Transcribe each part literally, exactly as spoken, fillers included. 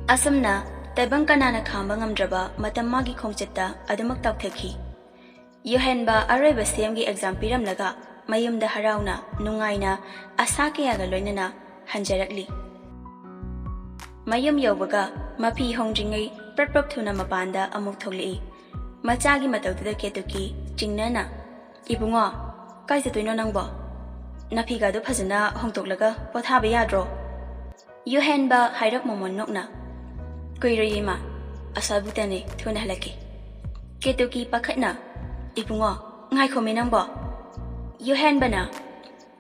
ꯑꯁꯨꯝꯅ ꯇꯥꯏꯕꯪ ꯀꯅꯥꯅ ꯈꯥꯝꯕ ꯉꯝꯗ꯭ꯔꯕ ꯃꯇꯝ ꯃꯥꯒꯤ ꯈꯣꯡꯆꯠꯇ ꯑꯗꯨꯃꯛ ꯇꯥꯎꯊꯈꯤ꯫ ꯌꯨꯍꯦꯟꯕ ꯑꯔꯣꯏꯕ ꯁꯦꯝꯒꯤ ꯑꯦꯛꯖꯥꯝ ꯄꯤꯔꯝꯂꯒ ꯃꯌꯨꯝꯗ ꯍꯔꯥꯎꯅ ꯅꯨꯡꯉꯥꯏꯅ ꯑꯁꯥ ꯀꯌꯥꯒ ꯂꯣꯏꯅꯅ ꯍꯟꯖꯔꯛꯂꯤ꯫ ꯃꯌꯨꯝ ꯌꯧꯕꯒ ꯃꯐꯤ ꯍꯣꯡꯗ꯭ꯔꯤꯉꯩ ꯄ꯭ꯔꯞ ꯄ꯭ꯔꯞ ꯊꯨꯅ ꯃꯄꯥꯟꯗ ꯑꯃꯨꯛ ꯊꯣꯛꯂꯛꯏ꯫ ꯃꯆꯥꯒꯤ ꯃꯇꯧꯗꯨꯗ ꯀꯦꯇꯨꯀꯤ ꯆꯤꯡꯅꯅ, "ꯏꯕꯨꯡꯉꯣ, ꯀꯥꯏ ꯆꯠꯇꯣꯏꯅꯣ ꯅꯪꯕꯣ? ꯅꯐꯤꯒꯗꯣ ꯐꯖꯅ ꯍꯣꯡꯗꯣꯛꯂꯒ ꯄꯣꯊꯥꯕ ꯌꯥꯗ꯭ꯔꯣ?" ꯌꯨꯍꯦꯟꯕ ꯍꯥꯏꯔꯞ ꯃꯣꯃꯣꯟ ꯅꯣꯛꯅ, "ꯀꯨꯏꯔꯣꯏꯌꯦ ꯏꯃꯥ, ꯑꯁꯥꯕꯨꯇꯅꯦ, ꯊꯨꯅ ꯍꯜꯂꯛꯀꯦ꯫" ꯀꯦꯇꯨꯀꯤ ꯄꯥꯈꯠꯅ, "ꯏꯕꯨꯡꯉꯣ, ꯉꯥꯏꯈꯣꯃꯤ ꯅꯪꯕꯣ?" ꯌꯨꯍꯦꯟꯕꯅ,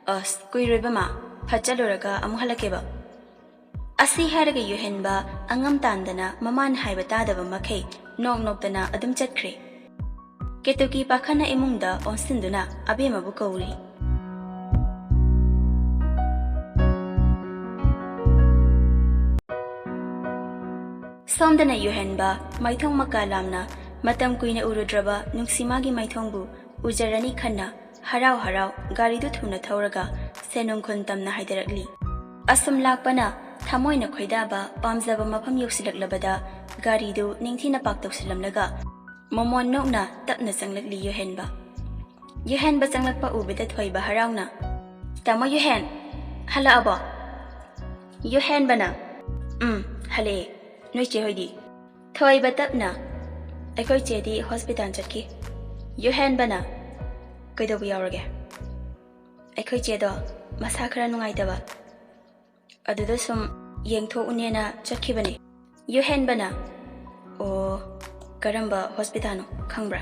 "ꯑꯁ, ꯀꯨꯏꯔꯣꯏꯕ ꯃꯥ, ꯐꯠ ꯆꯠꯂꯨꯔꯒ ꯑꯃꯨꯛ ꯍꯜꯂꯛꯀꯦꯕ꯫" ꯑꯁꯤ ꯍꯥꯏꯔꯒ ꯌꯨꯍꯦꯟꯕ ꯑꯉꯝ ꯇꯥꯟꯗꯅ ꯃꯃꯥꯅ ꯍꯥꯏꯕ ꯇꯥꯗꯕ ꯃꯈꯩ ꯅꯣꯛ ꯅꯣꯛꯇꯅ ꯑꯗꯨꯝ ꯆꯠꯈ꯭ꯔꯦ꯫ ꯀꯦꯇꯨꯀꯤ ꯄꯥꯈꯠꯅ ꯏꯃꯨꯡꯗ ꯑꯣꯟꯁꯤꯟꯗꯨꯅ ꯑꯕꯦꯝꯃꯕꯨ ꯀꯧꯔꯤ꯫ ꯁꯣꯝꯗꯅ ꯌꯨꯍꯦꯟꯕ ꯃꯥꯏꯊꯣꯡ ꯃꯀꯥ ꯂꯥꯝꯅ ꯃꯇꯝ ꯀꯨꯏꯅ ꯎꯔꯨꯗ꯭ꯔꯕ ꯅꯨꯡꯁꯤꯃꯥꯒꯤ ꯃꯥꯏꯊꯣꯡꯕꯨ ꯎꯖꯔꯅꯤ ꯈꯟꯅ ꯍꯔꯥꯎ ꯍꯔꯥꯎ ꯒꯥꯔꯤꯗꯨ ꯊꯨꯅ ꯊꯧꯔꯒ ꯁꯦꯟꯅꯨꯡꯈꯨꯜ ꯇꯝꯅ ꯍꯥꯏꯗꯔꯛꯂꯤ꯫ ꯑꯁꯨꯝ ꯂꯥꯛꯄꯅ ꯊꯃꯣꯏꯅ ꯈꯣꯏꯗꯥꯕ ꯄꯥꯝꯖꯕ ꯃꯐꯝ ꯌꯧꯁꯤꯜꯂꯛꯂꯕꯗ ꯒꯥꯔꯤꯗꯨ ꯅꯤꯡꯊꯤꯅ ꯄꯥꯛ ꯇꯧꯁꯤꯜꯂꯝꯂꯒ ꯃꯣꯃꯣꯟ ꯅꯣꯛꯅ ꯇꯞꯅ ꯆꯪꯂꯛꯂꯤ ꯌꯨꯍꯦꯟꯕ꯫ ꯌꯨꯍꯦꯟꯕ ꯆꯪꯂꯛꯄ ꯎꯕꯗ ꯊꯣꯏꯕ ꯍꯔꯥꯎꯅ, "ꯇꯥꯃꯣ ꯌꯨꯍꯦꯟ, ꯍꯜꯂꯛꯑꯕꯣ?" ꯌꯨꯍꯦꯟꯕꯅ, "ꯎꯝ, ꯍꯜꯂꯛꯑꯦ꯫ ꯅꯣꯏ ꯆꯦ ꯍꯣꯏꯗꯤ?" ꯊꯣꯏꯕ ꯇꯞꯅ, "ꯑꯩꯈꯣꯏ ꯆꯦꯗꯤ ꯍꯣꯁꯄꯤꯇꯥꯜ ꯆꯠꯈꯤ꯫" ꯌꯨꯍꯦꯟꯕꯅ, "ꯀꯩꯗꯧꯕ ꯌꯥꯎꯔꯒꯦ?" "ꯑꯩꯈꯣꯏ ꯆꯦꯗꯣ ꯃꯁꯥ ꯈꯔ ꯅꯨꯡꯉꯥꯏꯇꯕ, ꯑꯗꯨꯗ ꯁꯨꯝ ꯌꯦꯡꯊꯣꯛꯎꯅꯦꯅ ꯆꯠꯈꯤꯕꯅꯦ꯫" ꯌꯨꯍꯦꯟꯕꯅ, "ꯑꯣ, ꯀꯔꯝꯕ ꯍꯣꯁꯄꯤꯇꯥꯜꯅꯣ ꯈꯪꯕ꯭ꯔꯥ?"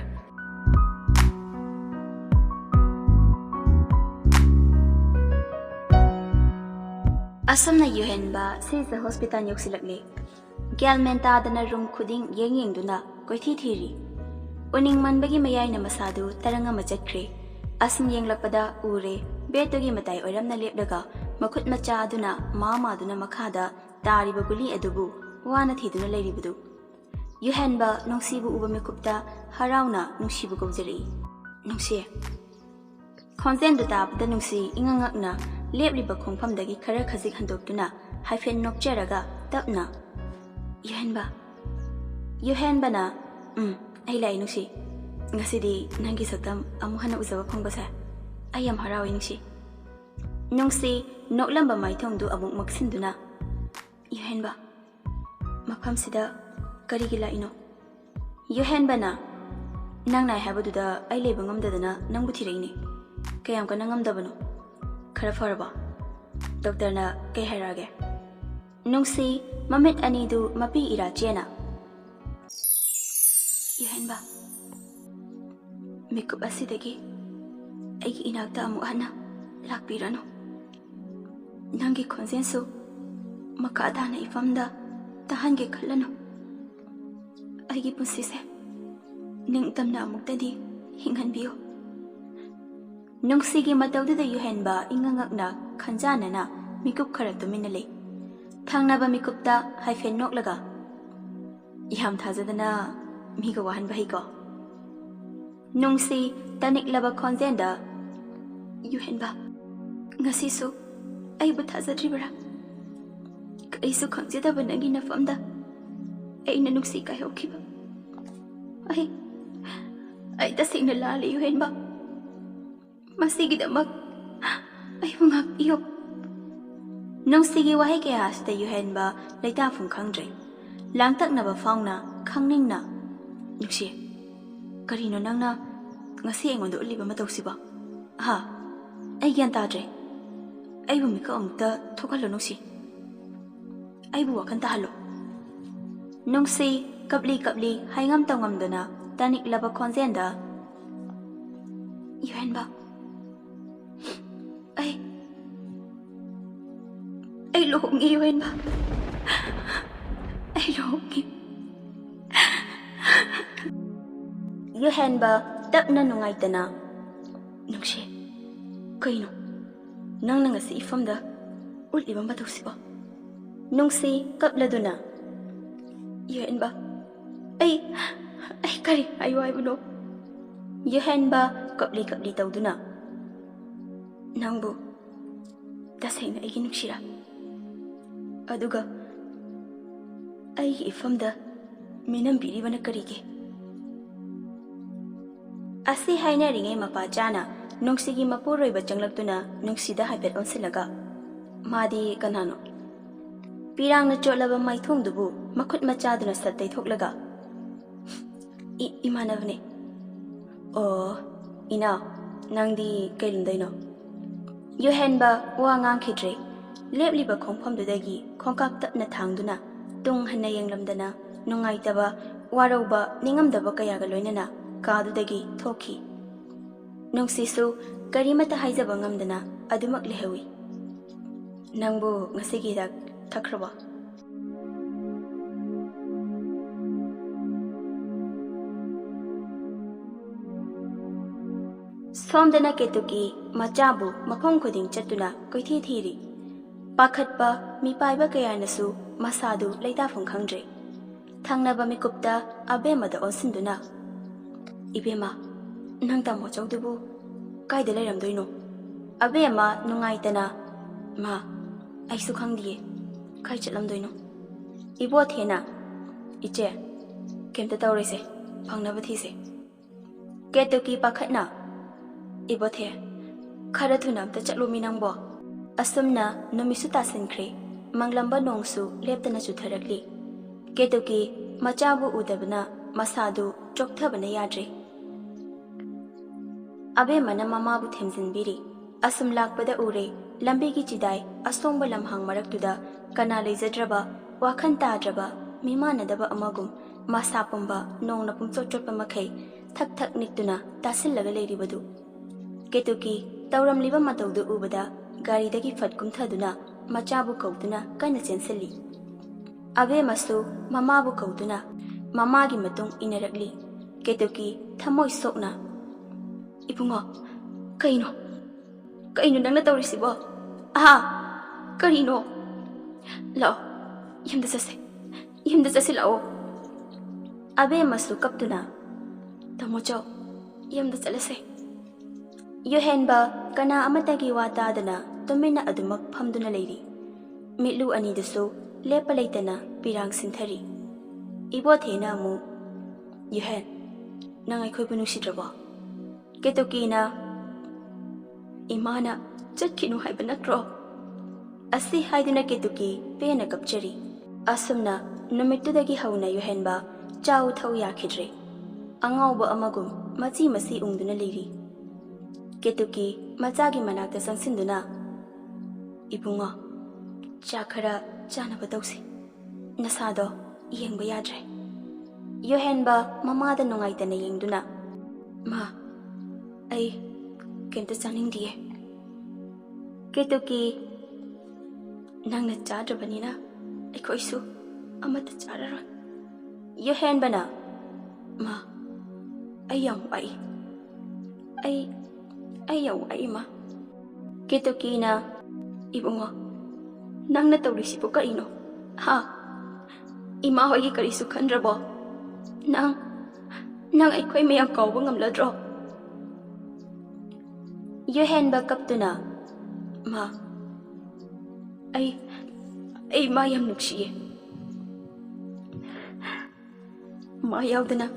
ꯑꯁꯨꯝꯅ ꯌꯨꯍꯦꯟꯕ ꯁꯤꯁꯦ ꯍꯣꯁꯄꯤꯇꯥꯜ ꯌꯧꯁꯤꯜꯂꯛꯂꯦ꯫ ꯒ꯭ꯌꯥꯟ ꯃꯦꯟ ꯇꯥꯗꯅ ꯔꯨꯝ ꯈꯨꯗꯤꯡ ꯌꯦꯡ ꯌꯦꯡꯗꯨꯅ ꯀꯣꯏꯊꯤ ꯊꯤꯔꯤ꯫ ꯎꯅꯤꯡꯃꯟꯕꯒꯤ ꯃꯌꯥꯏꯅ ꯃꯁꯥꯗꯨ ꯇꯔꯪ ꯑꯃ ꯆꯠꯈ꯭ꯔꯦ꯫ ꯑꯁꯨꯝ ꯌꯦꯡꯂꯛꯄꯗ ꯎꯔꯦ, ꯕꯦꯗꯇꯨꯒꯤ ꯃꯇꯥꯏ ꯑꯣꯏꯔꯝꯅ ꯂꯦꯞꯂꯒ ꯃꯈꯨꯠ ꯃꯆꯥ ꯑꯗꯨꯅ ꯃꯥ ꯃꯥꯗꯨꯅ ꯃꯈꯥꯗ ꯇꯥꯔꯤꯕ ꯒꯨꯂꯤ ꯑꯗꯨꯕꯨ ꯋꯥꯅ ꯊꯤꯗꯨꯅ ꯂꯩꯔꯤꯕꯗꯨ꯫ ꯌꯨꯍꯦꯟꯕ ꯅꯨꯡꯁꯤꯕꯨ ꯎꯕ ꯃꯤꯀꯨꯞꯇ ꯍꯔꯥꯎꯅ ꯅꯨꯡꯁꯤꯕꯨ ꯀꯧꯖꯔꯛꯏ, "ꯅꯨꯡꯁꯤ!" ꯈꯣꯟꯖꯦꯜꯗꯨ ꯇꯥꯕꯗ ꯅꯨꯡꯁꯤ ꯏꯉꯛ ꯉꯛꯅ ꯂꯦꯞꯂꯤꯕ ꯈꯣꯡꯐꯝꯗꯒꯤ ꯈꯔ ꯈꯖꯤꯛ ꯍꯟꯗꯣꯛꯇꯨꯅ ꯍꯥꯏꯐꯦꯠ ꯅꯣꯛꯆꯔꯒ ꯇꯞꯅ, ꯌꯨꯍꯦꯟꯕ꯫ ꯌꯨꯍꯦꯟꯕꯅ, "ꯎꯝ, ꯑꯩ ꯂꯥꯛꯑꯦ, ꯅꯨꯡꯁꯤ꯫ ꯉꯁꯤꯗꯤ ꯅꯪꯒꯤ ꯁꯛꯇꯝ ꯑꯃꯨꯛ ꯍꯟꯅ ꯎꯖꯕ ꯐꯪꯕꯁꯦ ꯑꯩ ꯌꯥꯝ ꯍꯔꯥꯎꯋꯦ, ꯅꯨꯡꯁꯤ꯫" ꯅꯨꯡꯁꯤ ꯅꯣꯛꯂꯝꯕ ꯃꯥꯏꯊꯣꯡꯗꯨ ꯑꯃꯨꯛ ꯃꯛꯁꯤꯟꯗꯨꯅ, "ꯌꯨꯍꯦꯟꯕ, ꯃꯐꯝꯁꯤꯗ ꯀꯔꯤꯒꯤ ꯂꯥꯛꯏꯅꯣ?" ꯌꯨꯍꯦꯟꯕꯅ, "ꯅꯪ ꯅꯥꯏ ꯍꯥꯏꯕꯗꯨꯗ ꯑꯩ ꯂꯩꯕ ꯉꯝꯗꯗꯅ ꯅꯪꯕꯨ ꯊꯤꯔꯛꯏꯅꯦ꯫ ꯀꯌꯥꯝ ꯀꯟꯅ ꯉꯝꯗꯕꯅꯣ? ꯈꯔ ꯐꯔꯕꯣ? ꯗꯣꯛꯇꯔꯅ ꯀꯩ ꯍꯥꯏꯔꯛꯑꯒꯦ?" ꯅꯨꯡꯁꯤ ꯃꯃꯤꯠ ꯑꯅꯤꯗꯨ ꯃꯄꯤ ꯏꯔꯥ ꯆꯦꯅ, "ꯌꯨꯍꯦꯟꯕ, ꯃꯤꯀꯨꯞ ꯑꯁꯤꯗꯒꯤ ꯑꯩꯒꯤ ꯏꯅꯥꯛꯇ ꯑꯃꯨꯛ ꯍꯟꯅ ꯂꯥꯛꯄꯤꯔꯅꯨ꯫ ꯅꯪꯒꯤ ꯈꯣꯟꯖꯦꯜꯁꯨ ꯃꯈꯥ ꯇꯥꯅ ꯏꯐꯝꯗ ꯇꯥꯍꯟꯒꯦ ꯈꯜꯂꯅꯨ꯫ ꯑꯩꯒꯤ ꯄꯨꯟꯁꯤꯁꯦ ꯅꯤꯡꯇꯝꯅ ꯑꯃꯨꯛꯇꯗꯤ ꯍꯤꯡꯍꯟꯕꯤꯌꯨ꯫" ꯅꯨꯡꯁꯤꯒꯤ ꯃꯇꯧꯗꯨꯗ ꯌꯨꯍꯦꯟꯕ ꯏꯉꯛ ꯉꯛꯅ ꯈꯟꯖꯥꯟꯅꯅ ꯃꯤꯀꯨꯞ ꯈꯔ ꯇꯨꯃꯤꯟꯅ ꯂꯩ꯫ ꯊꯪꯅꯕ ꯃꯤꯀꯨꯞꯇ ꯍꯥꯏꯐꯦꯠ ꯅꯣꯛꯂꯒ, "ꯌꯥꯝ ꯊꯥꯖꯗꯅ ꯃꯤꯒ ꯋꯥꯍꯟꯕ ꯍꯩꯀꯣ?" ꯅꯨꯡꯁꯤ ꯇꯅꯤꯛꯂꯕ ꯈꯣꯟꯖꯦꯜꯗ, "ꯌꯨꯍꯦꯟꯕ, ꯉꯁꯤꯁꯨ ꯑꯩꯕꯨ ꯊꯥꯖꯗ꯭ꯔꯤꯕꯔꯥ? ꯀꯩꯁꯨ ꯈꯪꯖꯗꯕ ꯅꯪꯒꯤ ꯅꯐꯝꯗ ꯑꯩꯅ ꯅꯨꯡꯁꯤ ꯀꯥꯏꯍꯧꯈꯤꯕ꯫ ꯑꯩ, ꯑꯩ ꯇꯁꯦꯡꯅ ꯂꯥꯜꯂꯦ, ꯌꯨꯍꯦꯟꯕ꯫ ꯃꯁꯤꯒꯤꯗꯃꯛ ꯑꯩꯕꯨ ꯉꯥꯛꯄꯤꯌꯨ꯫" ꯅꯨꯡꯁꯤꯒꯤ ꯋꯥꯍꯩ ꯀꯌꯥ ꯑꯁꯤꯗ ꯌꯨꯍꯦꯟꯕ ꯂꯩꯇꯥꯐꯝ ꯈꯪꯗ꯭ꯔꯦ꯫ ꯂꯥꯡꯇꯛꯅꯕ ꯐꯥꯎꯅ ꯈꯪꯅꯤꯡꯅ, "ꯅꯨꯡꯁꯤ, ꯀꯔꯤꯅꯣ ꯅꯪꯅ ꯉꯁꯤ ꯑꯩꯉꯣꯟꯗ ꯎꯠꯂꯤꯕ ꯃꯇꯧꯁꯤꯕꯣ? ꯍꯥ? ꯑꯩ ꯒ꯭ꯌꯥꯟ ꯇꯥꯗ꯭ꯔꯦ꯫ ꯑꯩꯕꯨ ꯃꯤꯀꯞ ꯑꯃꯨꯛꯇ ꯊꯣꯛꯍꯜꯂꯣ, ꯅꯨꯡꯁꯤ꯫ ꯑꯩꯕꯨ ꯋꯥꯈꯜ ꯇꯥꯍꯜꯂꯣ꯫" ꯅꯨꯡꯁꯤ ꯀꯞꯂꯤ ꯀꯞꯂꯤ ꯍꯥꯏꯉꯝ ꯇꯧꯉꯝꯗꯅ ꯇꯅꯤꯛꯂꯕ ꯈꯣꯟꯖꯦꯜꯗ, "ꯌꯨꯍꯦꯟꯕ, ꯑꯩ, ꯑꯩ ꯂꯨꯍꯣꯡꯉꯦ, ꯌꯨꯍꯦꯟꯕ꯫ ꯑꯩ ꯂꯨꯍꯣꯡꯉꯦ꯫" ꯌꯨꯍꯦꯟꯕ ꯇꯞꯅ ꯅꯨꯡꯉꯥꯏꯇꯅ, "ꯅꯨꯡꯁꯤ, ꯀꯩꯅꯣ ꯅꯪꯅ ꯉꯁꯤ ꯏꯐꯝꯗ ꯎꯠꯂꯤꯕ ꯃꯇꯧꯁꯤꯕꯣ?" ꯅꯨꯡꯁꯤ ꯀꯞꯂꯗꯨꯅ, "ꯌꯨꯍꯦꯟꯕ, ꯑꯩ, ꯑꯩ ꯀꯔꯤ ꯍꯥꯏꯌꯨ ꯍꯥꯏꯕꯅꯣ?" ꯌꯨꯍꯦꯟꯕ ꯀꯞꯂꯤ ꯀꯞꯂꯤ ꯇꯧꯗꯨꯅ, "ꯅꯪꯕꯨ ꯇꯁꯦꯡꯅ ꯑꯩꯒꯤ ꯅꯨꯡꯁꯤꯔꯥ? ꯑꯗꯨꯒ ꯑꯩꯒꯤ ꯏꯐꯝꯗ ꯃꯤꯅꯝꯕꯤꯔꯤꯕꯅ ꯀꯔꯤꯒꯤ? ꯑꯁꯤ ꯍꯥꯏꯅꯔꯤꯉꯩ ꯃꯄꯥ ꯆꯥꯅ ꯅꯨꯡꯁꯤꯒꯤ ꯃꯄꯨꯔꯣꯏꯕ ꯆꯪꯂꯛꯇꯨꯅ ꯅꯨꯡꯁꯤꯗ ꯍꯥꯏꯐꯦꯠ ꯑꯣꯟꯁꯤꯜꯂꯒ, "ꯃꯥꯗꯤ ꯀꯅꯥꯅꯣ?" ꯄꯤꯔꯥꯡꯅ ꯆꯣꯠꯂꯕ ꯃꯥꯏꯊꯣꯡꯗꯨꯕꯨ ꯃꯈꯨꯠ ꯃꯆꯥꯗꯨꯅ ꯁꯠ ꯇꯩꯊꯣꯛꯂꯒ, "ꯏ-, ꯏꯃꯥꯟꯅꯕꯅꯦ꯫ ꯑꯣ, ꯏꯅꯥꯎ, ꯅꯪꯗꯤ ꯀꯩ ꯂꯝꯗꯩꯅꯣ?" ꯌꯨꯍꯦꯟꯕ ꯋꯥ ꯉꯥꯡꯈꯤꯗ꯭ꯔꯦ꯫ ꯂꯦꯞꯂꯤꯕ ꯈꯣꯡꯐꯝꯗꯨꯗꯒꯤ ꯈꯣꯡꯀꯥꯞ ꯇꯞꯅ ꯊꯥꯡꯗꯨꯅ ꯇꯨꯡ ꯍꯟꯅ ꯌꯦꯡꯂꯝꯗꯅ ꯅꯨꯡꯉꯥꯏꯇꯕ, ꯋꯥꯔꯧꯕ, ꯅꯤꯡꯉꯝꯗꯕ ꯀꯌꯥꯒ ꯂꯣꯏꯅꯅ ꯀꯥꯗꯨꯗꯒꯤ ꯊꯣꯛꯈꯤ꯫ ꯅꯨꯡꯁꯤꯁꯨ ꯀꯔꯤꯃꯠꯇ ꯍꯥꯏꯖꯕ ꯉꯝꯗꯅ ꯑꯗꯨꯃꯛ ꯂꯩꯍꯧꯏ꯫ "ꯅꯪꯕꯨ ꯉꯁꯤꯒꯤ ꯍꯤꯗꯥꯛ ꯊꯛꯈ꯭ꯔꯕꯣ?" ꯁꯣꯝꯗꯅ ꯀꯦꯇꯨꯀꯤ ꯃꯆꯥꯕꯨ ꯃꯐꯝ ꯈꯨꯗꯤꯡ ꯆꯠꯇꯨꯅ ꯀꯣꯏꯊꯤ ꯊꯤꯔꯤ꯫ ꯄꯥꯈꯠꯄ, ꯃꯤꯄꯥꯏꯕ ꯀꯌꯥꯅꯁꯨ ꯃꯁꯥꯗꯨ ꯂꯩꯇꯥꯐꯝ ꯈꯪꯗ꯭ꯔꯦ꯫ ꯊꯪꯅꯕ ꯃꯤꯀꯨꯞꯇ ꯑꯕꯦꯝꯃꯗ ꯑꯣꯟꯁꯤꯟꯗꯨꯅ, "ꯏꯕꯦꯝꯃ, ꯅꯪ ꯇꯥꯃꯣꯆꯧꯗꯨꯕꯨ ꯀꯥꯏꯗ ꯂꯩꯔꯝꯗꯣꯏꯅꯣ?" ꯑꯕꯦꯝꯃ ꯅꯨꯡꯉꯥꯏꯇꯅ, "ꯃꯥ, ꯑꯩꯁꯨ ꯈꯪꯗꯤꯌꯦ, ꯀꯥꯏ ꯆꯠꯂꯝꯗꯣꯏꯅꯣ?" ꯏꯕꯣꯊꯦꯅ, "ꯏꯆꯦ, ꯀꯩꯝꯇ ꯇꯧꯔꯣꯏꯁꯦ, ꯐꯪꯅꯕ ꯊꯤꯁꯦ꯫" ꯀꯦꯇꯨꯀꯤ ꯄꯥꯈꯠꯅ, "ꯏꯕꯣꯊꯦ, ꯈꯔ ꯊꯨꯅ ꯑꯝꯇ ꯆꯠꯂꯣꯃꯤ ꯅꯪꯕꯣ꯫" ꯑꯁꯨꯝꯅ ꯅꯨꯃꯤꯠꯁꯨ ꯇꯥꯁꯤꯟꯈ꯭ꯔꯦ꯫ ꯃꯪꯂꯝꯕ ꯅꯣꯡꯁꯨ ꯂꯦꯞꯇꯅ ꯆꯨꯊꯔꯛꯂꯤ꯫ ꯀꯦꯇꯨꯀꯤ ꯃꯆꯥꯕꯨ ꯎꯗꯕꯅ ꯃꯁꯥꯗꯨ ꯆꯣꯛꯊꯕꯅ ꯌꯥꯗ꯭ꯔꯦ꯫ ꯑꯕꯦꯝꯃꯅ ꯃꯃꯥꯕꯨ ꯊꯦꯝꯖꯤꯟꯕꯤꯔꯤ꯫ ꯑꯁꯨꯝ ꯂꯥꯛꯄꯗ ꯎꯔꯦ, ꯂꯝꯕꯤꯒꯤ ꯆꯤꯗꯥꯏ ꯑꯁꯣꯡꯕ ꯂꯝꯍꯥꯡ ꯃꯔꯛꯇꯨꯗ ꯀꯅꯥ ꯂꯩꯖꯗ꯭ꯔꯕ, ꯋꯥꯈꯜ ꯇꯥꯗ꯭ꯔꯕ, ꯃꯤꯃꯥꯟꯅꯗꯕ ꯑꯃꯒꯨꯝ ꯃꯁꯥ ꯄꯨꯝꯕ ꯅꯣꯡꯅ ꯄꯨꯝꯆꯣꯠ ꯆꯣꯠꯄ ꯃꯈꯩ ꯊꯛ ꯊꯛ ꯅꯤꯛꯇꯨꯅ ꯇꯥꯁꯤꯜꯂꯒ ꯂꯩꯔꯤꯕꯗꯨ꯫ ꯀꯦꯇꯨꯀꯤ ꯇꯧꯔꯝꯂꯤꯕ ꯃꯇꯧꯗꯨ ꯎꯕꯗ ꯒꯥꯔꯤꯗꯒꯤ ꯐꯠ ꯀꯨꯝꯊꯗꯨꯅ ꯃꯆꯥꯕꯨ ꯀꯧꯗꯨꯅ ꯀꯟꯅ ꯆꯦꯟꯁꯤꯜꯂꯤ꯫ ꯑꯕꯦꯝꯃꯁꯨ ꯃꯃꯥꯕꯨ ꯀꯧꯗꯨꯅ ꯃꯃꯥꯒꯤ ꯃꯇꯨꯡ ꯏꯟꯅꯔꯛꯂꯤ꯫ ꯀꯦꯇꯨꯀꯤ ꯊꯃꯣꯏ ꯁꯣꯛꯅ, "ꯏꯕꯨꯡꯉꯣ, ꯀꯩꯅꯣ? ꯀꯩꯅꯣ ꯅꯪꯅ ꯇꯧꯔꯤꯁꯤꯕꯣ? ꯑꯍꯥ, ꯀꯔꯤꯅꯣ? ꯂꯥꯛꯑꯣ, ꯌꯨꯝꯗ ꯆꯠꯁꯦ, ꯌꯨꯝꯗ ꯆꯠꯁꯤ ꯂꯥꯛꯑꯣ꯫" ꯑꯕꯦꯝꯃꯁꯨ ꯀꯞꯇꯨꯅ, "ꯇꯥꯃꯣꯆꯧ, ꯌꯨꯝꯗ ꯆꯠꯂꯁꯦ꯫" ꯌꯨꯍꯦꯟꯕ ꯀꯅꯥ ꯑꯃꯠꯇꯒꯤ ꯋꯥ ꯇꯥꯗꯅ ꯇꯨꯃꯤꯟꯅ ꯑꯗꯨꯃꯛ ꯐꯝꯗꯨꯅ ꯂꯩꯔꯤ꯫ ꯃꯤꯠꯂꯨ ꯑꯅꯤꯗꯨꯁꯨ ꯂꯦꯞꯄ ꯂꯩꯇꯅ ꯄꯤꯔꯥꯡ ꯁꯤꯟꯊꯔꯤ꯫ ꯏꯕꯣꯊꯦꯅ ꯑꯃꯨꯛ, "ꯌꯨꯍꯦꯟ, ꯅꯪ ꯑꯩꯈꯣꯏꯕꯨ ꯅꯨꯡꯁꯤꯗ꯭ꯔꯕꯣ?" ꯀꯦꯇꯨꯀꯤꯅ, "ꯏꯃꯥꯅ ꯆꯠꯈꯤꯅꯨ ꯍꯥꯏꯕ ꯅꯠꯇ꯭ꯔꯣ?" ꯑꯁꯤ ꯍꯥꯏꯗꯨꯅ ꯀꯦꯇꯨꯀꯤ ꯄꯦꯟꯅ ꯀꯞꯆꯔꯤ꯫ ꯑꯁꯨꯝꯅ ꯅꯨꯃꯤꯠꯇꯨꯗꯒꯤ ꯍꯧꯅ ꯌꯨꯍꯦꯟꯕ ꯆꯥꯎ ꯊꯧ ꯌꯥꯈꯤꯗ꯭ꯔꯦ꯫ ꯑꯉꯥꯎꯕ ꯑꯃꯒꯨꯝ ꯃꯆꯤ ꯃꯆꯤ ꯎꯪꯗꯨꯅ ꯂꯩꯔꯤ꯫ ꯀꯦꯇꯨꯀꯤ ꯃꯆꯥꯒꯤ ꯃꯅꯥꯛꯇ ꯆꯪꯁꯤꯟꯗꯨꯅ, "ꯏꯕꯨꯡꯉꯣ, ꯆꯥꯛ ꯈꯔ ꯆꯥꯅꯕ ꯇꯧꯁꯤ꯫ ꯅꯁꯥꯗꯣ ꯌꯦꯡꯕ ꯌꯥꯗ꯭ꯔꯦ꯫" ꯌꯨꯍꯦꯟꯕ ꯃꯃꯥꯗ ꯅꯨꯡꯉꯥꯏꯇꯅ ꯌꯦꯡꯗꯨꯅ, "ꯃꯥ, ꯑꯩ ꯀꯩꯝꯇ ꯆꯥꯅꯤꯡꯗꯤꯌꯦ꯫" ꯀꯦꯇꯨꯀꯤ, "ꯅꯪꯅ ꯆꯥꯗ꯭ꯔꯕꯅꯤꯅ ꯑꯩꯈꯣꯏꯁꯨ ꯑꯃꯠꯇ ꯆꯥꯔꯔꯣꯏ꯫" ꯌꯨꯍꯦꯟꯕꯅ, "ꯃꯥ, ꯑꯩ ꯌꯥꯝ ꯋꯥꯏ꯫ ꯑꯩ, ꯑꯩ ꯌꯥꯝ ꯋꯥꯏ, ꯏꯃꯥ꯫" ꯀꯦꯇꯨꯀꯤꯅ, "ꯏꯕꯨꯡꯉꯣ, ꯅꯪꯅ ꯇꯧꯔꯤꯁꯤꯕꯨ ꯀꯔꯤꯅꯣ? ꯍꯥ? ꯏꯃꯥ ꯍꯣꯏꯒꯤ ꯀꯔꯤꯁꯨ ꯈꯟꯗ꯭ꯔꯕꯣ? ꯅꯪ, ꯅꯪ ꯑꯩꯈꯣꯏ ꯃꯌꯥꯝ ꯀꯥꯎꯕ ꯉꯝꯂꯗ꯭ꯔꯣ?" ꯌꯨꯍꯦꯟꯕ ꯀꯞꯇꯨꯅ, "ꯃꯥ, ꯑꯩ, ꯑꯩ ꯃꯥ ꯌꯥꯝ ꯅꯨꯡꯁꯤꯌꯦ꯫ ꯃꯥ ꯌꯥꯎꯗꯅ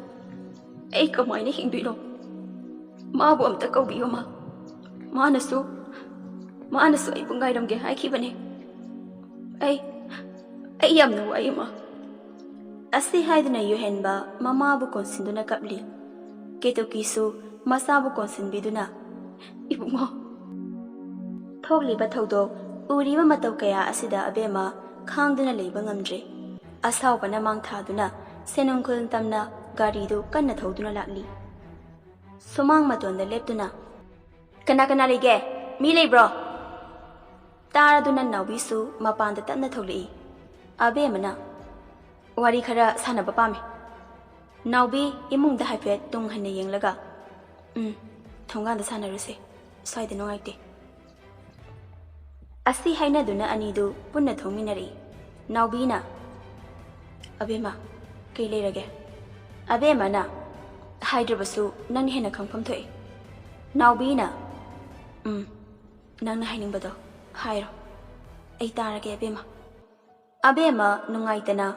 ꯑꯩ ꯀꯃꯥꯏꯅ ꯍꯤꯡꯗꯣꯏꯅꯣ? ꯃꯥꯕꯨ ꯑꯝꯇ ꯀꯧꯕꯤꯌꯣ, ꯃꯥ꯫ ꯃꯥꯅꯁꯨ, ꯃꯥꯅꯁꯨ ꯑꯩꯕꯨ ꯉꯥꯏꯔꯝꯒꯦ ꯍꯥꯏꯈꯤꯕꯅꯦ꯫ ꯑꯩ, ꯑꯩ ꯌꯥꯝꯅ ꯋꯥꯏ, ꯃꯥ꯫" ꯑꯁꯤ ꯍꯥꯏꯗꯨꯅ ꯌꯨꯍꯦꯟꯕ ꯃꯃꯥꯕꯨ ꯀꯣꯟꯁꯤꯟꯗꯨꯅ ꯀꯞꯂꯤ꯫ ꯀꯦꯇꯨꯀꯤꯁꯨ ꯃꯆꯥꯕꯨ ꯀꯣꯟꯁꯤꯟꯕꯤꯗꯨꯅ, "ꯏꯕꯨꯡꯉꯣ꯫" ꯊꯣꯛꯂꯤꯕ ꯊꯧꯗꯣꯛ, ꯎꯔꯤꯕ ꯃꯇꯧ ꯀꯌꯥ ꯑꯁꯤꯗ ꯑꯕꯦꯝꯃ ꯈꯥꯡꯗꯨꯅ ꯂꯩꯕ ꯉꯝꯗ꯭ꯔꯦ꯫ ꯑꯁꯥꯎꯕꯅ ꯃꯥꯡ ꯊꯥꯗꯨꯅ ꯁꯦꯅꯨꯡꯈꯨꯜ ꯇꯝꯅ ꯒꯥꯔꯤꯗꯨ ꯀꯟꯅ ꯊꯧꯗꯨꯅ ꯂꯥꯛꯂꯤ꯫ ꯁꯨꯃꯥꯡ ꯃꯇꯣꯟꯗ ꯂꯦꯞꯇꯨꯅ, "ꯀꯅꯥ ꯀꯅꯥ ꯂꯩꯒꯦ? ꯃꯤ ꯂꯩꯕ꯭ꯔꯣ?" ꯇꯥꯔꯗꯨꯅ ꯅꯥꯎꯕꯤꯁꯨ ꯃꯄꯥꯟꯗ ꯇꯞꯅ ꯊꯣꯛꯂꯛꯏ꯫ ꯑꯕꯦꯝꯃꯅ, "ꯋꯥꯔꯤ ꯈꯔ ꯁꯥꯟꯅꯕ ꯄꯥꯝꯃꯤ꯫" ꯅꯥꯎꯕꯤ ꯏꯃꯨꯡꯗ ꯍꯥꯏꯐꯦꯠ ꯇꯨꯡ ꯍꯟꯅ ꯌꯦꯡꯂꯒ, "ꯎꯝ, ꯊꯣꯡꯒꯥꯟꯗ ꯁꯥꯟꯅꯔꯨꯁꯦ, ꯁ꯭ꯋꯥꯏꯗ ꯅꯨꯡꯉꯥꯏꯇꯦ꯫" ꯑꯁꯤ ꯍꯥꯏꯅꯗꯨꯅ ꯑꯅꯤꯗꯨ ꯄꯨꯟꯅ ꯊꯣꯡꯃꯤꯟꯅꯔꯛꯏ꯫ ꯅꯥꯎꯕꯤꯅ, "ꯑꯕꯦꯝꯃ, ꯀꯩ ꯂꯩꯔꯒꯦ?" ꯑꯕꯦꯝꯃꯅ, "ꯍꯥꯏꯗ꯭ꯔꯕꯁꯨ ꯅꯪꯅ ꯍꯦꯟꯅ ꯈꯪꯐꯝ ꯊꯣꯛꯏ꯫" ꯅꯥꯎꯕꯤꯅ, "ꯎꯝ, ꯅꯪꯅ ꯍꯥꯏꯅꯤꯡꯕꯗꯣ ꯍꯥꯏꯔꯣ, ꯑꯩ ꯇꯥꯔꯒꯦ ꯑꯕꯦꯝꯃ꯫" ꯑꯕꯦꯝꯃ ꯅꯨꯡꯉꯥꯏꯇꯅ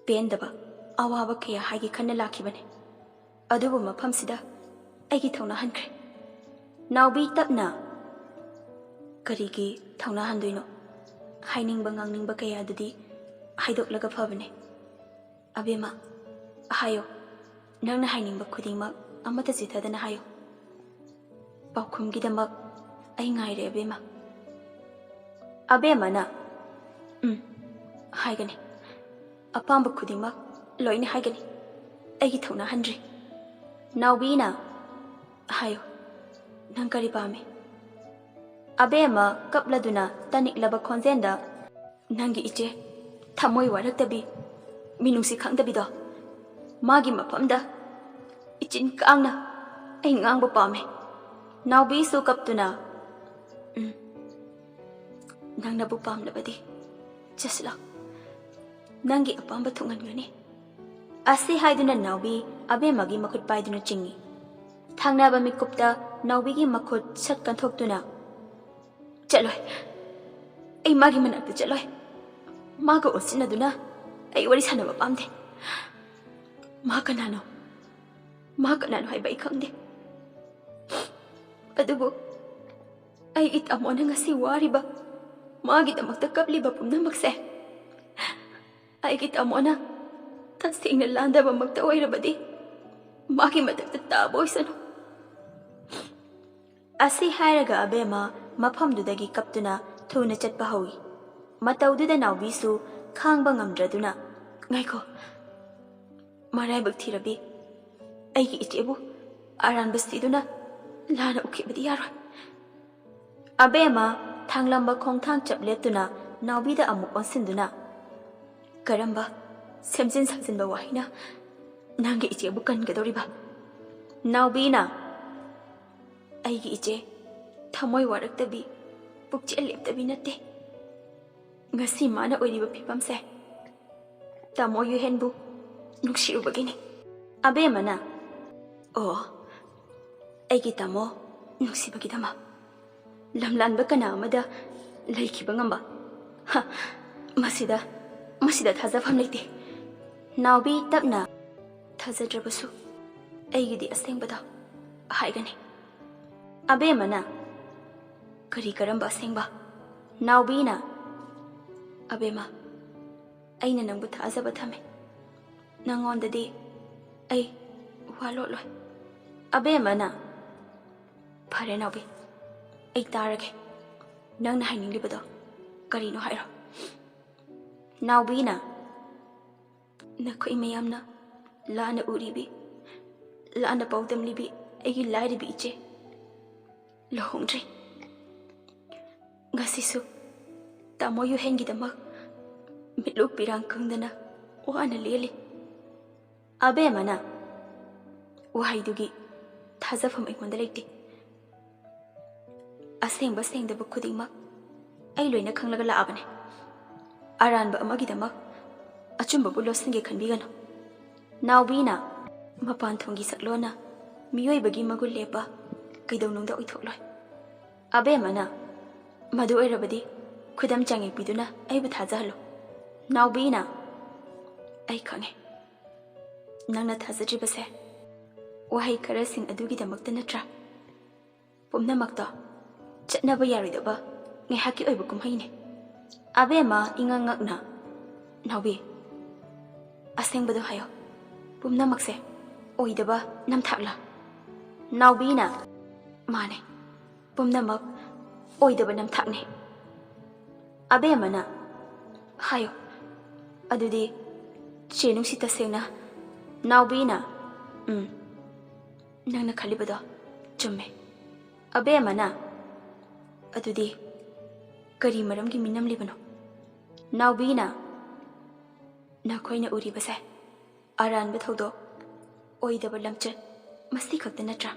ꯄꯦꯟꯗꯕ, ꯑꯋꯥꯕ ꯀꯌꯥ ꯍꯥꯏꯒꯦ ꯈꯟꯅ ꯂꯥꯛꯈꯤꯕꯅꯤ꯫ ꯑꯗꯨꯕꯨ ꯃꯐꯝꯁꯤꯗ ꯑꯩꯒꯤ ꯊꯧꯅꯥ ꯍꯟꯈ꯭ꯔꯦ꯫ ꯅꯥꯎꯕꯤ ꯇꯞꯅ, "ꯀꯔꯤꯒꯤ ꯊꯧꯅꯥ ꯍꯟꯗꯣꯏꯅꯣ? ꯍꯥꯏꯅꯤꯡꯕ ꯉꯥꯡꯅꯤꯡꯕ ꯀꯌꯥꯗꯨꯗꯤ ꯍꯥꯏꯗꯣꯛꯂꯒ ꯐꯕꯅꯦ꯫ ꯑꯕꯦꯝꯃ, ꯍꯥꯏꯌꯣ꯫ ꯅꯪꯅ ꯍꯥꯏꯅꯤꯡꯕ ꯈꯨꯗꯤꯡꯃꯛ ꯑꯃꯠꯇ ꯆꯤꯊꯗꯅ ꯍꯥꯏꯌꯣ꯫ ꯄꯥꯎꯈꯨꯝꯒꯤꯗꯃꯛ ꯑꯩ ꯉꯥꯏꯔꯦ, ꯑꯕꯦꯝꯃ꯫" ꯑꯕꯦꯝꯃꯅ, "ꯎꯝ, ꯍꯥꯏꯒꯅꯤ꯫ ꯑꯄꯥꯝꯕ ꯈꯨꯗꯤꯡꯃꯛ ꯂꯣꯏꯅ ꯍꯥꯏꯒꯅꯤ꯫ ꯑꯩꯒꯤ ꯊꯧꯅꯥ ꯍꯟꯗ꯭ꯔꯤ꯫" ꯅꯥꯎꯕꯤꯅ, "ꯍꯥꯏꯌꯨ, ꯅꯪ ꯀꯔꯤ ꯄꯥꯝꯃꯤ?" ꯑꯕꯦꯝꯃ ꯀꯞꯂꯗꯨꯅ ꯇꯅꯤꯛꯂꯕ ꯈꯣꯟꯖꯦꯜꯗ, "ꯅꯪꯒꯤ ꯏꯆꯦ, ꯊꯃꯣꯏ ꯋꯥꯔꯛꯇꯕꯤ, ꯃꯤꯅꯨꯡꯁꯤ ꯈꯪꯗꯕꯤꯗꯣ, ꯃꯥꯒꯤ ꯃꯐꯝꯗ ꯏꯆꯤꯟ ꯀꯥꯡꯅ ꯑꯩ ꯉꯥꯡꯕ ꯄꯥꯝꯃꯦ꯫" ꯅꯥꯎꯕꯤꯁꯨ ꯀꯞꯇꯨꯅ, "ꯎꯝ, ꯅꯪꯅꯕꯨ ꯄꯥꯝꯂꯕꯗꯤ ꯆꯠꯁꯤꯜꯂꯣ꯫ ꯅꯪꯒꯤ ꯑꯄꯥꯝꯕ ꯊꯨꯡꯍꯟꯒꯅꯤ꯫" ꯑꯁꯤ ꯍꯥꯏꯗꯨꯅ ꯅꯥꯎꯕꯤ ꯑꯕꯦꯝꯃꯒꯤ ꯃꯈꯨꯠ ꯄꯥꯏꯗꯨꯅ ꯆꯤꯡꯏ꯫ ꯊꯪꯅꯕ ꯃꯤꯀꯨꯞꯇ ꯅꯥꯎꯕꯤꯒꯤ ꯃꯈꯨꯠ ꯁꯠ ꯀꯟꯊꯣꯛꯇꯨꯅ, "ꯆꯠꯂꯣꯏ꯫ ꯑꯩ ꯃꯥꯒꯤ ꯃꯅꯥꯛꯇ ꯆꯠꯂꯣꯏ꯫ ꯃꯥꯒ ꯑꯣꯟꯁꯤꯟꯅꯗꯨꯅ ꯑꯩ ꯋꯥꯔꯤ ꯁꯥꯟꯅꯕ ꯄꯥꯝꯗꯦ꯫ ꯃꯥ ꯀꯅꯥꯅꯣ? ꯃꯥ ꯀꯅꯥꯅꯣ ꯍꯥꯏꯕ ꯑꯩ ꯈꯪꯗꯦ꯫ ꯑꯗꯨꯕꯨ ꯑꯩꯒꯤ ꯇꯥꯃꯣꯅ ꯉꯁꯤ ꯋꯥꯔꯤꯕ, ꯃꯥꯒꯤꯗꯃꯛꯇ ꯀꯞꯂꯤꯕ ꯄꯨꯝꯅꯃꯛꯁꯦ, ꯑꯩꯒꯤ ꯇꯥꯃꯣꯅ ꯇꯁꯦꯡꯅ ꯂꯥꯟꯗꯕꯃꯛꯇ ꯑꯣꯏꯔꯕꯗꯤ ꯃꯥꯒꯤ ꯃꯊꯛꯇ ꯇꯥꯕ ꯑꯣꯏꯁꯅꯨ꯫" ꯑꯁꯤ ꯍꯥꯏꯔꯒ ꯑꯕꯦꯝꯃ ꯃꯐꯝꯗꯨꯗꯒꯤ ꯀꯞꯇꯨꯅ ꯊꯨꯅ ꯆꯠꯄ ꯍꯧꯏ꯫ ꯃꯇꯧꯗꯨꯗ ꯅꯥꯎꯕꯤꯁꯨ ꯈꯥꯡꯕ ꯉꯝꯗ꯭ꯔꯗꯨꯅ, "ꯉꯥꯏꯈꯣ, ꯃꯔꯥꯏꯕꯛ ꯊꯤꯔꯕꯤ, ꯑꯩꯒꯤ ꯏꯆꯦꯕꯨ ꯑꯔꯥꯟꯕ ꯁꯤꯗꯨꯅ ꯂꯥꯟꯅ ꯎꯈꯤꯕꯗꯤ ꯌꯥꯔꯣꯏ꯫" ꯑꯕꯦꯝꯃ ꯊꯥꯡꯂꯝꯕ ꯈꯣꯡꯊꯥꯡ ꯆꯞ ꯂꯦꯞꯇꯨꯅ ꯅꯥꯎꯕꯤꯗ ꯑꯃꯨꯛ ꯑꯣꯟꯁꯤꯟꯗꯨꯅ, "ꯀꯔꯝꯕ ꯁꯦꯝꯖꯤꯟ ꯁꯥꯖꯤꯟꯕ ꯋꯥꯍꯩꯅ ꯅꯪꯒꯤ ꯏꯆꯦꯕꯨ ꯀꯟꯒꯗꯧꯔꯤꯕ?" ꯅꯥꯎꯕꯤꯅ, "ꯑꯩꯒꯤ ꯏꯆꯦ ꯊꯃꯣꯏ ꯋꯥꯔꯛꯇꯕꯤ, ꯄꯨꯛꯆꯦꯜ ꯂꯦꯞꯇꯕꯤ ꯅꯠꯇꯦ꯫ ꯉꯁꯤ ꯃꯥꯅ ꯑꯣꯏꯔꯤꯕ ꯐꯤꯕꯝꯁꯦ ꯇꯥꯃꯣ ꯌꯨꯍꯦꯟꯕꯨ ꯅꯨꯡꯁꯤꯔꯨꯕꯒꯤꯅꯤ꯫" ꯑꯕꯦꯝꯃꯅ, "ꯑꯣ, ꯑꯩꯒꯤ ꯇꯥꯃꯣ ꯅꯨꯡꯁꯤꯕꯒꯤꯗꯃꯛ ꯂꯝꯂꯥꯟꯕ ꯀꯅꯥ ꯑꯃꯗ ꯂꯩꯈꯤꯕ ꯉꯝꯕ? ꯍ, ꯃꯁꯤꯗ, ꯃꯁꯤꯗ ꯊꯥꯖꯐꯝ ꯂꯩꯇꯦ꯫ ꯅꯥꯎꯕꯤ ꯇꯞꯅ, "ꯊꯥꯖꯗ꯭ꯔꯕꯁꯨ ꯑꯩꯒꯤꯗꯤ ꯑꯁꯦꯡꯕꯗꯣ ꯍꯥꯏꯒꯅꯤ꯫" ꯑꯕꯦꯝꯃꯅ, "ꯀꯔꯤ, ꯀꯔꯝꯕ ꯑꯁꯦꯡꯕ?" ꯅꯥꯎꯕꯤꯅ, "ꯑꯕꯦꯝꯃ, ꯑꯩꯅ ꯅꯪꯕꯨ ꯊꯥꯖꯕ ꯊꯝꯃꯦ꯫ ꯅꯪꯉꯣꯟꯗꯗꯤ ꯑꯩ ꯋꯥ ꯂꯣꯠꯂꯣꯏ꯫" ꯑꯕꯦꯝꯃꯅ, "ꯐꯔꯦ ꯅꯥꯎꯕꯤ, ꯑꯩ ꯇꯥꯔꯒꯦ꯫ ꯅꯪꯅ ꯍꯥꯏꯅꯤꯡꯂꯤꯕꯗꯣ ꯀꯔꯤꯅꯣ ꯍꯥꯏꯔꯣ꯫" ꯅꯥꯎꯕꯤꯅ, "ꯅꯈꯣꯏ ꯃꯌꯥꯝꯅ ꯂꯥꯟꯅ ꯎꯔꯤꯕꯤ, ꯂꯥꯟꯅ ꯄꯥꯎꯗꯝꯂꯤꯕꯤ ꯑꯩꯒꯤ ꯂꯥꯏꯔꯕꯤ ꯏꯆꯦ ꯂꯨꯍꯣꯡꯗ꯭ꯔꯤ꯫ ꯉꯁꯤꯁꯨ ꯇꯥꯃꯣ ꯌꯨꯍꯦꯟꯒꯤꯗꯃꯛ ꯃꯤꯠꯂꯨ ꯄꯤꯔꯥꯡ ꯀꯪꯗꯅ ꯋꯥꯅ ꯂꯦꯜꯂꯤ꯫" ꯑꯕꯦꯝꯃꯅ, "ꯋꯥꯍꯩꯗꯨꯒꯤ ꯊꯥꯖꯐꯝ ꯑꯩꯉꯣꯟꯗ ꯂꯩꯇꯦ꯫ ꯑꯁꯦꯡꯕ ꯁꯦꯡꯗꯕ ꯈꯨꯗꯤꯡꯃꯛ ꯑꯩ ꯂꯣꯏꯅ ꯈꯪꯂꯒ ꯂꯥꯛꯑꯕꯅꯦ꯫ ꯑꯔꯥꯟꯕ ꯑꯃꯒꯤꯗꯃꯛ ꯑꯆꯨꯝꯕꯕꯨ ꯂꯣꯠꯁꯤꯟꯒꯦ ꯈꯟꯕꯤꯒꯅꯨ꯫" ꯅꯥꯎꯕꯤꯅ, "ꯃꯄꯥꯟ ꯊꯣꯡꯒꯤ ꯁꯛꯂꯣꯟꯅ ꯃꯤꯑꯣꯏꯕꯒꯤ ꯃꯒꯨꯟ ꯂꯦꯞꯄ ꯀꯩꯗꯧꯅꯨꯡꯗ ꯑꯣꯏꯊꯣꯛꯂꯣꯏ꯫" ꯑꯕꯦꯝꯃꯅ, "ꯃꯗꯨ ꯑꯣꯏꯔꯕꯗꯤ ꯈꯨꯗꯝ ꯆꯥꯡꯌꯦꯡ ꯄꯤꯗꯨꯅ ꯑꯩꯕꯨ ꯊꯥꯖꯍꯜꯂꯨ꯫" ꯅꯥꯎꯕꯤꯅ, "ꯑꯩ ꯈꯪꯉꯦ, ꯅꯪꯅ ꯊꯥꯖꯗ꯭ꯔꯤꯕꯁꯦ ꯋꯥꯍꯩ ꯈꯔꯁꯤꯡ ꯑꯗꯨꯒꯤꯗꯃꯛꯇ ꯅꯠꯇ꯭ꯔꯥ? ꯄꯨꯝꯅꯃꯛꯇꯣ ꯆꯠꯅꯕ ꯌꯥꯔꯣꯏꯗꯕ ꯉꯥꯏꯍꯥꯛꯀꯤ ꯑꯣꯏꯕ ꯀꯨꯝꯍꯩꯅꯤ꯫" ꯑꯕꯦꯝꯃ ꯏꯉꯛ ꯉꯛꯅ, "ꯅꯥꯎꯕꯤ, ꯑꯁꯦꯡꯕꯗꯣ ꯍꯥꯏꯌꯣ, ꯄꯨꯝꯅꯃꯛꯁꯦ ꯑꯣꯏꯗꯕ ꯅꯝꯊꯥꯛꯂꯥ?" ꯅꯥꯎꯕꯤꯅ, "ꯃꯥꯅꯦ, ꯄꯨꯝꯅꯃꯛ ꯑꯣꯏꯗꯕ ꯅꯝꯊꯥꯛꯅꯦ꯫" ꯑꯕꯦꯝꯃꯅ, "ꯍꯥꯏꯌꯣ ꯑꯗꯨꯗꯤ, ꯆꯦ ꯅꯨꯡꯁꯤ, ꯇꯁꯦꯡꯅ?" ꯅꯥꯎꯕꯤꯅ, "ꯎꯝ, ꯅꯪꯅ ꯈꯜꯂꯤꯕꯗꯣ ꯆꯨꯝꯃꯦ꯫" ꯑꯕꯦꯝꯃꯅ, "ꯑꯗꯨꯗꯤ ꯀꯔꯤ ꯃꯔꯝꯒꯤ ꯃꯤꯅꯝꯂꯤꯕꯅꯣ?" ꯅꯥꯎꯕꯤꯅ, "ꯅꯈꯣꯏꯅ ꯎꯔꯤꯕꯁꯦ ꯑꯔꯥꯟꯕ ꯊꯧꯗꯣꯛ, ꯑꯣꯏꯗꯕ ꯂꯝꯆꯠ, ꯃꯁꯤ ꯈꯛꯇ ꯅꯠꯇ꯭ꯔꯥ?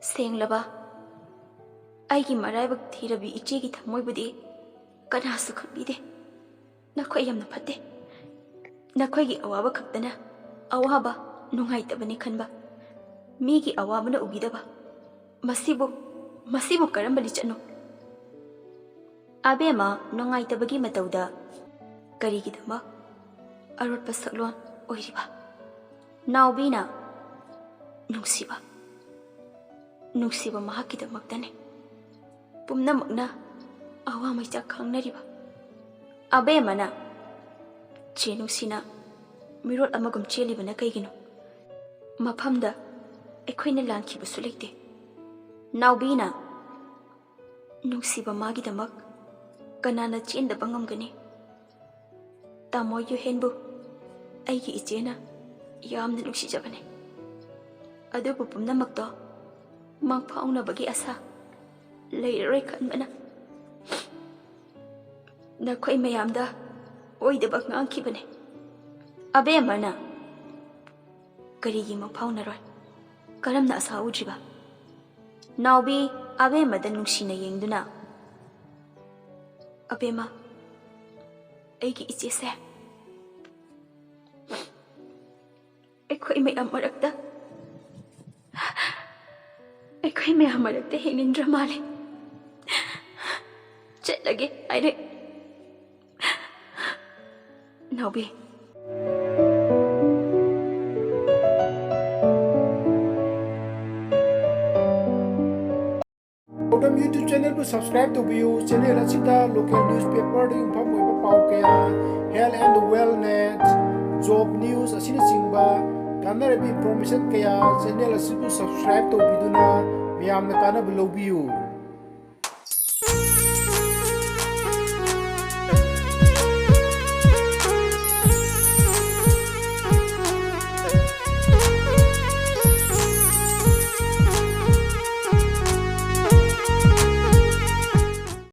ꯁꯦꯡꯂꯕ ꯑꯩꯒꯤ ꯃꯔꯥꯏꯕꯛ ꯊꯤꯔꯕꯤ ꯏꯆꯦꯒꯤ ꯊꯃꯣꯏꯕꯨꯗꯤ ꯀꯅꯥꯁꯨ ꯈꯪꯕꯤꯗꯦ꯫ ꯅꯈꯣꯏ ꯌꯥꯝꯅ ꯐꯠꯇꯦ꯫ ꯅꯈꯣꯏꯒꯤ ꯑꯋꯥꯕ ꯈꯛꯇꯅ ꯑꯋꯥꯕ, ꯅꯨꯡꯉꯥꯏꯇꯕꯅꯤ ꯈꯟꯕ, ꯃꯤꯒꯤ ꯑꯋꯥꯕꯅ ꯎꯕꯤꯗꯕ, ꯃꯁꯤꯕꯨ, ꯃꯁꯤꯕꯨ ꯀꯔꯝꯕ ꯂꯤꯆꯠꯅꯣ?" ꯑꯕꯦꯝꯃ ꯅꯨꯡꯉꯥꯏꯇꯕꯒꯤ ꯃꯇꯧꯗ, "ꯀꯔꯤꯒꯤꯗꯃꯛ ꯑꯔꯣꯠꯄ ꯁꯛꯂꯣꯟ ꯑꯣꯏꯔꯤꯕ?" ꯅꯥꯎꯕꯤꯅ, "ꯅꯨꯡꯁꯤꯕ, ꯅꯨꯡꯁꯤꯕ ꯃꯍꯥꯛꯀꯤꯗꯃꯛꯇꯅꯤ ꯄꯨꯝꯅꯃꯛꯅ ꯑꯋꯥ ꯃꯩꯆꯥꯛ ꯈꯥꯡꯅꯔꯤꯕ꯫" ꯑꯕꯦꯝꯃꯅ, "ꯆꯦ ꯅꯨꯡꯁꯤꯅ ꯃꯤꯔꯣꯜ ꯑꯃꯒꯨꯝ ꯆꯦꯜꯂꯤꯕꯅ ꯀꯩꯒꯤꯅꯣ? ꯃꯐꯝꯗ ꯑꯩꯈꯣꯏꯅ ꯂꯥꯟꯈꯤꯕꯁꯨ ꯂꯩꯇꯦ꯫" ꯅꯥꯎꯕꯤꯅ, "ꯅꯨꯡꯁꯤꯕ ꯃꯥꯒꯤꯗꯃꯛ ꯀꯅꯥꯅ ꯆꯦꯟꯗꯕ ꯉꯝꯒꯅꯤ? ꯇꯥꯃꯣ ꯌꯨꯍꯦꯟꯕꯨ ꯑꯩꯒꯤ ꯏꯆꯦꯅ ꯌꯥꯝꯅ ꯅꯨꯡꯁꯤꯖꯕꯅꯤ꯫ ꯑꯗꯨꯕꯨ ꯄꯨꯝꯅꯃꯛꯇꯣ ꯃꯪꯐꯥꯎꯅꯕꯒꯤ ꯑꯁꯥ ꯂꯩꯔꯔꯣꯏ ꯈꯟꯕꯅ ꯅꯈꯣꯏ ꯃꯌꯥꯝꯗ ꯑꯣꯏꯗꯕ ꯉꯥꯡꯈꯤꯕꯅꯤ꯫" ꯑꯕꯦꯝꯃꯅ, "ꯀꯔꯤꯒꯤ ꯃꯪꯐꯥꯎꯅꯔꯣꯏ? ꯀꯔꯝꯅ ꯑꯁꯥ ꯎꯗ꯭ꯔꯤꯕ?" ꯅꯥꯎꯕꯤ ꯑꯕꯦꯝꯃꯗ ꯅꯨꯡꯁꯤꯅ ꯌꯦꯡꯗꯨꯅ, "ꯑꯕꯦꯝꯃ, ꯑꯩꯒꯤ ꯏꯆꯦꯁꯦ ꯑꯩꯈꯣꯏ ꯃꯌꯥꯝ ꯃꯔꯛꯇ, ꯑꯩꯈꯣꯏ ꯃꯌꯥꯝ ꯃꯔꯛꯇ ꯍꯤꯡꯅꯤꯡꯗ꯭ꯔ ꯃꯥꯜꯂꯦ꯫ ꯆꯠꯂꯒꯦ ꯍꯥꯏꯔꯦ ꯅꯥꯎꯕꯤ꯫" ꯒꯧꯇꯝ YouTube channelꯕꯨ subscribe ꯇꯧꯕꯤꯌꯨ꯫ Channel ꯑꯁꯤꯗ local newspaperꯗ ꯌꯨꯝꯐꯝ ꯑꯣꯏꯕ ꯄꯥꯎ ꯀꯌꯥ, health and wellness, job news ꯑꯁꯤꯅꯆꯤꯡꯕ ꯀꯥꯟꯅꯔꯕ information ꯀꯌꯥ channel ꯑꯁꯤꯕꯨ subscribe ꯇꯧꯕꯤꯗꯨꯅ ꯃꯌꯥꯝꯅ ꯀꯥꯟꯅꯕ ꯂꯧꯕꯤꯌꯨ꯫